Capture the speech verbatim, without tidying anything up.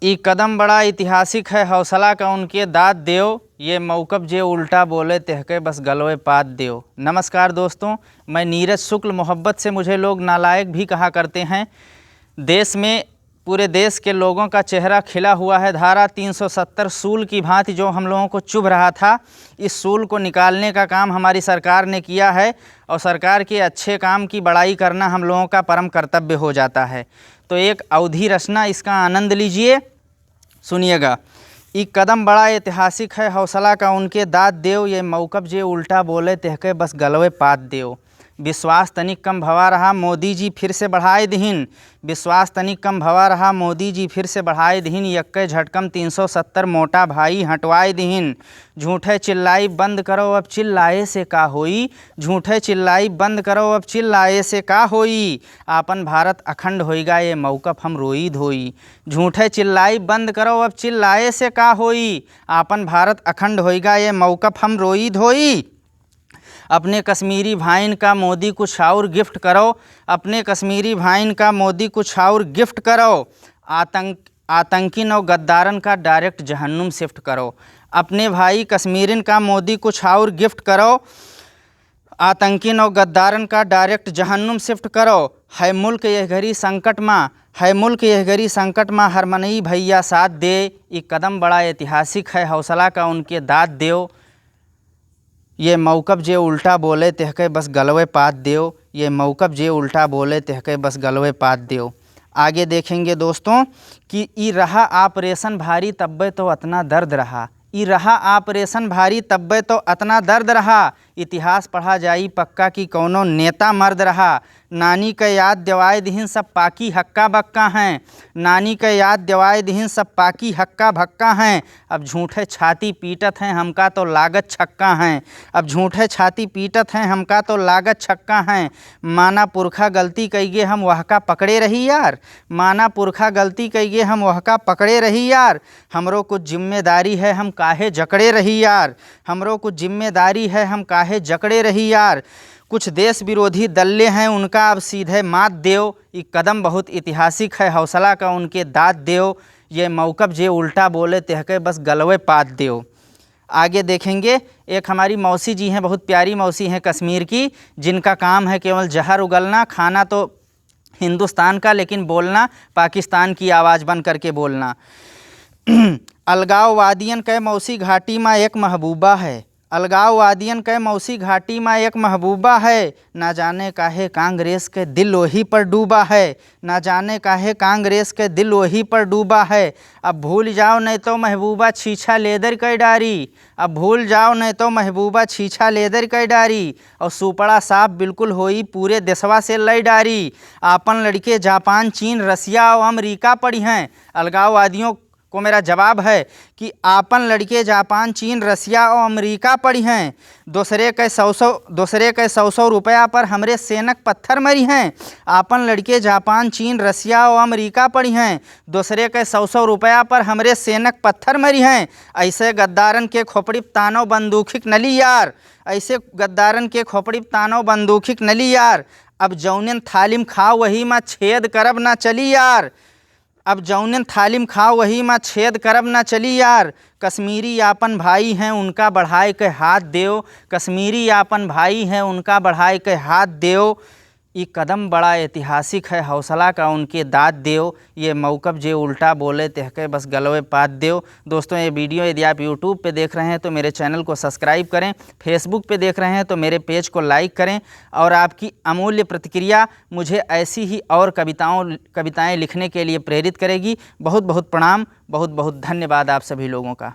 ई कदम बड़ा ऐतिहासिक है, हौसला का उनके दाद देव, ये मौकफ जे उल्टा बोले तेहके बस गलवे पाद देव। नमस्कार दोस्तों, मैं नीरज शुक्ल, मोहब्बत से मुझे लोग नालायक भी कहा करते हैं। देश में, पूरे देश के लोगों का चेहरा खिला हुआ है। धारा तीन सौ सत्तर सूल की भांति जो हम लोगों को चुभ रहा था, इस सूल को निकालने का काम हमारी सरकार ने किया है और सरकार के अच्छे काम की बड़ाई करना हम लोगों का परम कर्तव्य हो जाता है। तो एक अवधी रचना, इसका आनंद लीजिए, सुनिएगा। ई कदम बड़ा ऐतिहासिक है, हौसला का उनके दाद देव, ये मौकफ जे उल्टा बोले तेहके बस गलवे पाद देव। विश्वास तनिक कम भवा रहा, मोदी जी फिर से बढ़ाए दिहिन। विश्वास तनिक कम भवा रहा, मोदी जी फिर से बढ़ाए दिहिन। यक्के झटकम तीन सौ सत्तर मोटा भाई हटवाए दिहिन। झूठे चिल्लाई बंद करो, अब चिल्लाए से का होई? झूठे चिल्लाई बंद करो, अब चिल्लाए से का होई? आपन भारत अखंड होइगा, ये मौकफ हम रोई धोई। झूठे चिल्लाई बंद करो, अब चिल्लाए से का होई? आपन भारत अखंड होइगा, ये मौकफ हम रोई धोई। अपने कश्मीरी भाइन का मोदी कुछ और गिफ्ट करो, अपने कश्मीरी भाइन का मोदी कुछ और गिफ्ट करो। आतंक, आतंकिन और गद्दारन का डायरेक्ट जहन्नुम शिफ्ट करो। अपने भाई कश्मीरिन का मोदी कुछ और गिफ्ट करो। आतंकिन और गद्दारन का डायरेक्ट जहन्नुम शिफ्ट करो। है मुल्क यह घड़ी संकट मा, है मुल्क यह घड़ी संकट मा, हरमनई भैया साथ दे। ई कदम बड़ा ऐतिहासिक है, हौसला का उनके दाद देव। ये मौकफ जे उल्टा बोले तेहके बस गलवे पाद देव, ये मौकफ जे उल्टा बोले तेहके बस गलवे पाद देव। आगे देखेंगे दोस्तों कि ई रहा ऑपरेशन भारी तब्बे तो अतना दर्द रहा, ई रहा ऑपरेशन भारी तब्बे तो अतना दर्द रहा। इतिहास पढ़ा जाई पक्का कि कौनो नेता मर्द रहा। नानी के याद दिवाए दिहिन सब पाकी हक्का बक्का हैं, नानी के याद दिवाए दिहिन सब पाकी हक्का भक्का हैं। अब झूठे छाती पीटत हैं हमका तो लागत छक्का हैं, अब झूठे छाती पीटत हैं हमका तो लागत छक्का हैं। माना पुरखा गलती कइगे हम वहका पकड़े रही यार, माना पुरखा गलती कइगे हम वहका पकड़े रही यार। हमरो कुछ जिम्मेदारी है हम काहे जकड़े रही यार, हमरो कुछ जिम्मेदारी है हम काहे जकड़े रही यार। कुछ देश विरोधी दल्ले हैं उनका अब सीधे मात देव। ई कदम बहुत ऐतिहासिक है, हौसला का उनके दाद देव। ये मौकफ जे उल्टा बोले तेहके बस गलवे पाद देव। आगे देखेंगे, एक हमारी मौसी जी हैं, बहुत प्यारी मौसी हैं कश्मीर की, जिनका काम है केवल जहर उगलना, खाना तो हिंदुस्तान का लेकिन बोलना पाकिस्तान की आवाज़ बन करके बोलना। अलगाववादियन के मौसी घाटी मा एक महबूबा है, अलगाववादियन के मौसी घाटी मा एक महबूबा है। ना जाने काहे कांग्रेस के दिल वही पर डूबा है, ना जाने काहे कांग्रेस के दिल वही पर डूबा है। अब भूल जाओ नहीं तो महबूबा छीछा लेदर के डारी, अब भूल जाओ नहीं तो महबूबा छीछा लेदर के डारी। और सुपड़ा साफ बिल्कुल होई पूरे देशवा से लई डारी। आपन लड़के जापान, चीन, रसिया और अमरीका पड़ी हैं। अलगाववादियों को मेरा जवाब है कि आपन लड़के जापान, चीन, रसिया और अमरीका पड़ी हैं। दूसरे के सौ सौ, दूसरे के सौ सौ रुपया पर हमरे सेनक पत्थर मरी हैं। आपन लड़के जापान, चीन, रसिया और अमरीका पड़ी हैं। दूसरे के सौ सौ रुपया पर हमरे सेनक पत्थर मरी हैं। ऐसे गद्दारन के खोपड़ी तानो बंदूखिक नली यार, ऐसे गद्दारन के खोपड़ी तानो बंदूखिक नली यार। अब जौनिन थालिम खाओ वही मा छेद करब ना चली यार, अब जौनिन थालिम खाओ वही मा छेद करब ना चली यार। कश्मीरी आपन भाई हैं उनका बढ़ाए के हाथ देव, कश्मीरी आपन भाई हैं उनका बढ़ाए के हाथ देव। ई कदम बड़ा ऐतिहासिक है, हौसला का उनके दाद देव। ये मौकफ जे उल्टा बोले तेहके बस गलवे पाद देव। दोस्तों, ये वीडियो यदि आप YouTube पे देख रहे हैं तो मेरे चैनल को सब्सक्राइब करें, Facebook पे देख रहे हैं तो मेरे पेज को लाइक करें और आपकी अमूल्य प्रतिक्रिया मुझे ऐसी ही और कविताओं, कविताएं लिखने के लिए प्रेरित करेगी। बहुत बहुत प्रणाम, बहुत बहुत धन्यवाद आप सभी लोगों का।